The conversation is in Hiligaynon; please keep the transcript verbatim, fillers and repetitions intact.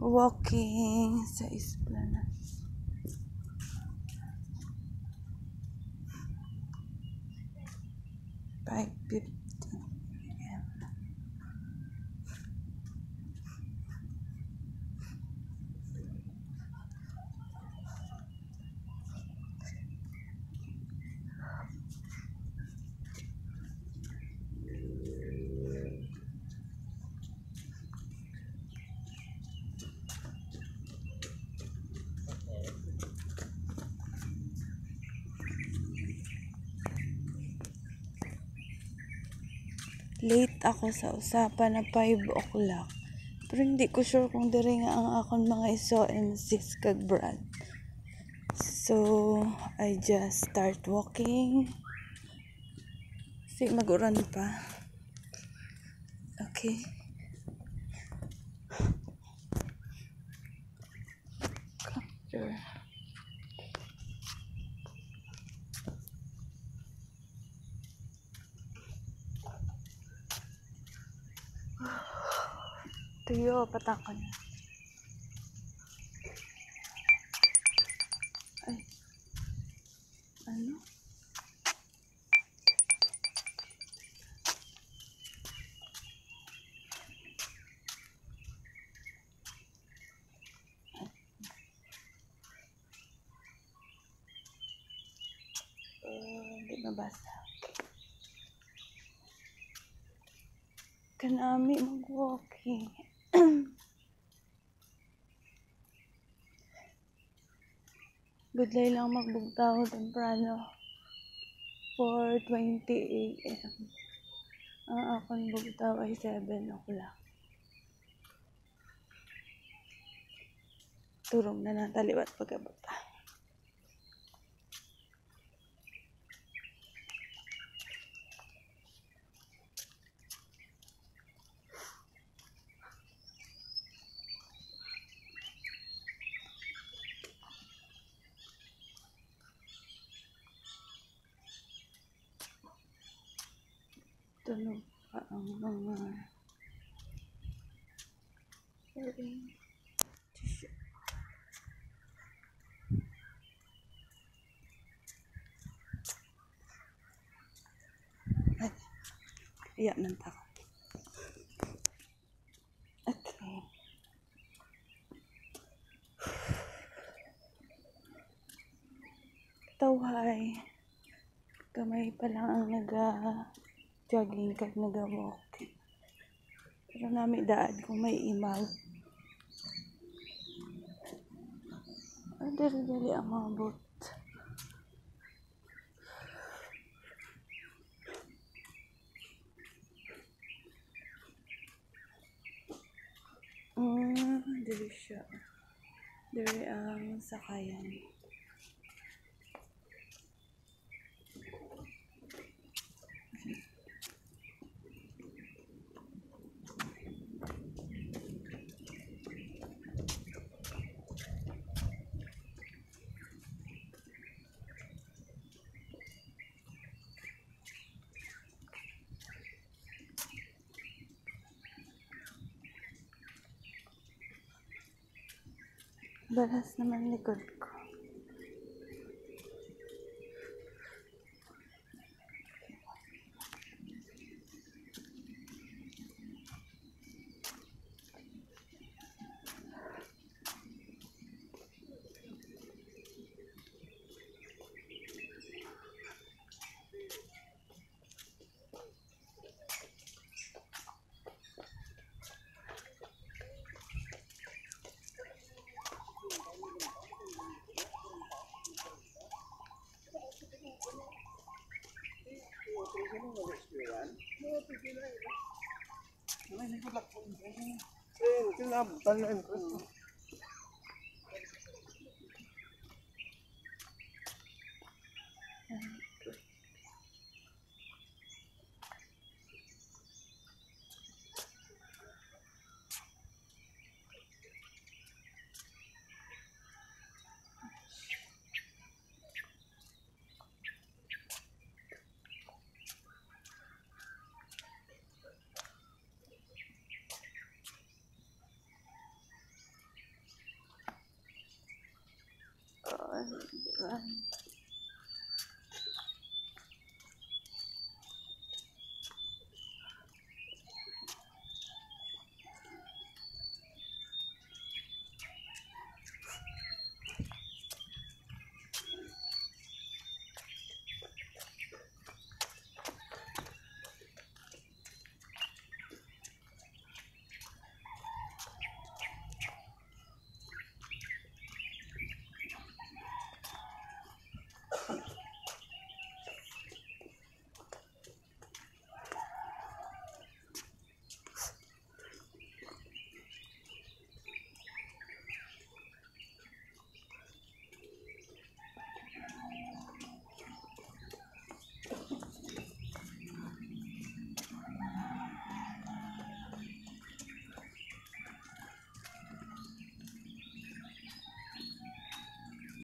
Walking sa Esplanade. Five fifteen A M. Late ako sa usapan na five o'clock. Pero hindi ko sure kung diri nga ang akon mga iso, M Cs kag Brad. So, I just start walking. Si mag-uran pa. Okay. Capture. Tuyo, patakon. Ay. Ano? Uh, di mabasa. Kanami mag-walking. Budlay lang magbugtaw temprano, four twenty A M. Ang akon bugtaw ay seven o'clock. Turong na lang ta liwat pag-abot. Tunog pa ang mga tissue. Ay, iya man ta. Okay. Tawhay. Gamay pa lang ang naga-jogging kag naga-walking. Pero nami daad kung may imaw. Ah, dali-dali ang mga boat. Mm, diri siya. Diri ang sakayan. Balas naman likod ko. Di ba?